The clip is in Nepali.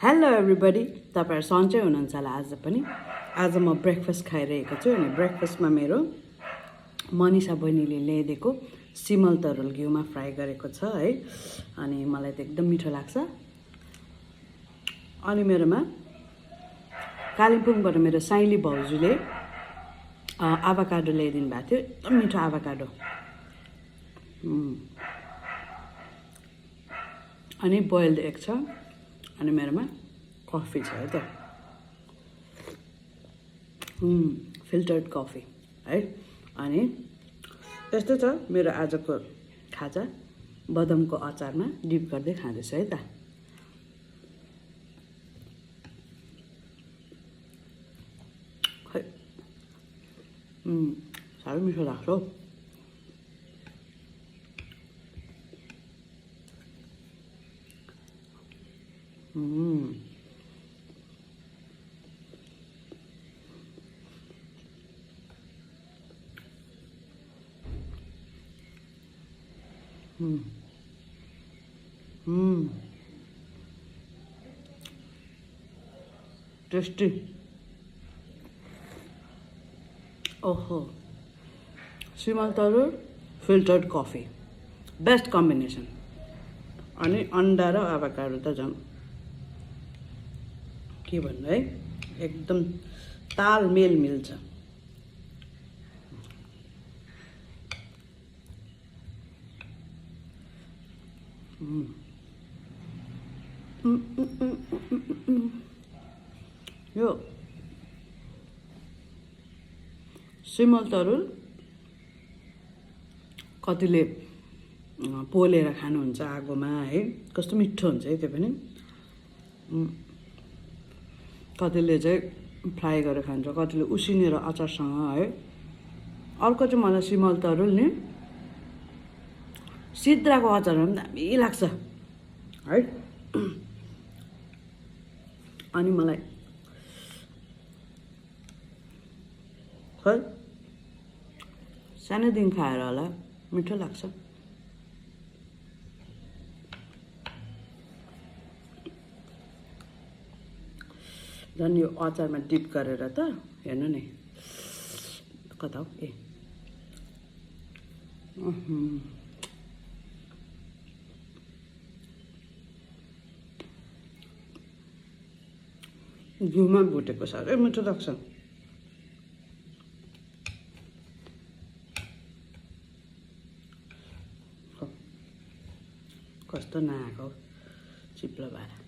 हेलो एभ्रीबडी, तपाईहरु सन्चै हुनुहुन्छ होला। आज म ब्रेकफास्ट खाइरहेको छु अनि ब्रेकफास्टमा मेरो मनिषा बहिनीले ल्याइदिएको सिमल तरुल घिउमा फ्राई गरेको छ है। अनि मलाई त एकदम मिठो लाग्छ। अनि मेरोमा कालिम्पोङबाट मेरो साइली भाउजूले आभाकाडो ल्याइदिनु भएको थियो, एकदम मिठो आभाकाडो। अनि बोइल्ड एग छ अनि मेरोमा कफी छ है त, फिल्टर्ड कफी है। अनि यस्तो छ मेरो आजको खाजा, बदामको अचारमा डिप गर्दै खाँदैछु है त। खै साह्रै मिठो लाग्छ हौ। टेस्टी। ओहो, सिमल तरुल फिल्टर्ड कफी बेस्ट कम्बिनेसन। अनि अन्डा र आभाकाडो त झन् के भन्नु है, एकदम तालमेल मिल्छ। यो सिमल तरुल कतिले पोलेर खानुहुन्छ आगोमा है, कस्तो मिठो हुन्छ है त्यो पनि। कतिले चाहिँ फ्राई गरेर खान्छ, कतिले उसिनेर अचारसँग है। अर्को चाहिँ मलाई सिमल तरुल नि सिद्राको अचारमा पनि दामी लाग्छ है। अनि मलाई खै सानैदेखि खाएर होला मिठो लाग्छ। झन् यो अचारमा डिप गरेर त हेर्नु नि कता हो। ए घिउमा भुटेको साह्रै मिठो लाग्छ। कस्तो नआएको चिप्लो भएर।